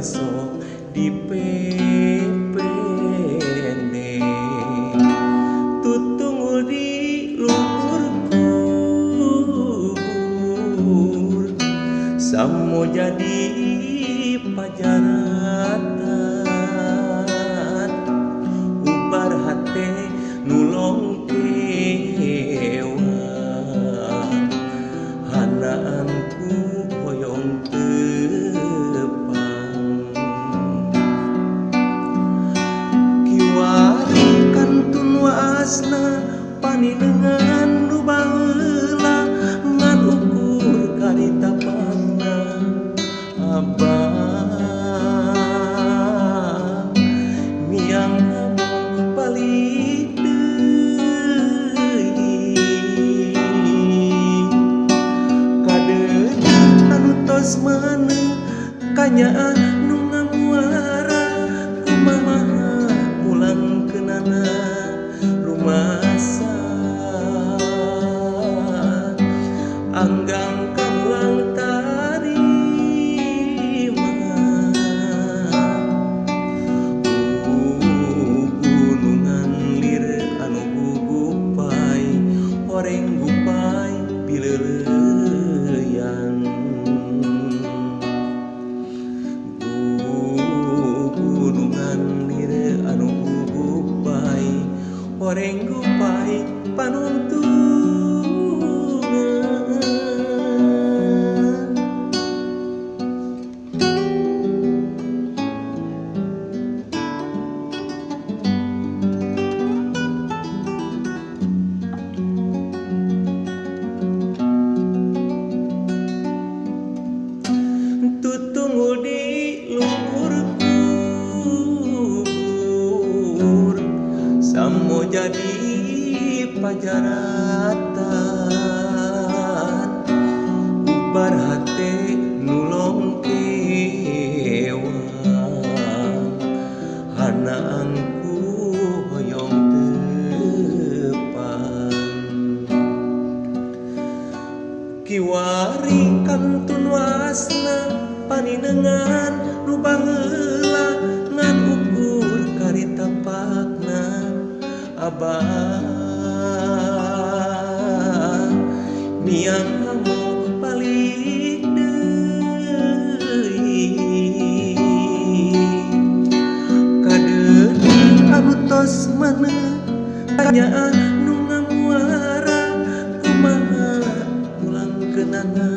sok dipepende tutungul di luhur kubur samo jadi pajaratan ubar hate nulong kewa hanaanku hoyong tepang kiwari kantun waasna paninengan nu baheula ngan ukur karita pangna abah miang among balik deui kadeudeuh anu tos meuneu kanyaah nu ngamuara kumaha mulangkeunana rumasa anggang kamulang tarima gunungan lir anu gugupai horeng gupai pileuleuyan gunungan lir anu gugupai horeng gupai panuntungan. Tutungul di luhur kubur samo jadi pajaratan ubar hate nulong kewa hanaanku hoyong tepang kiwari kantun wasna paninengan nu baheula ngan ukur karita pakna abah miang among balik deui kadeudeuh anu tos meuneu kanyaah nu ngamuara kumaha mulangkeunana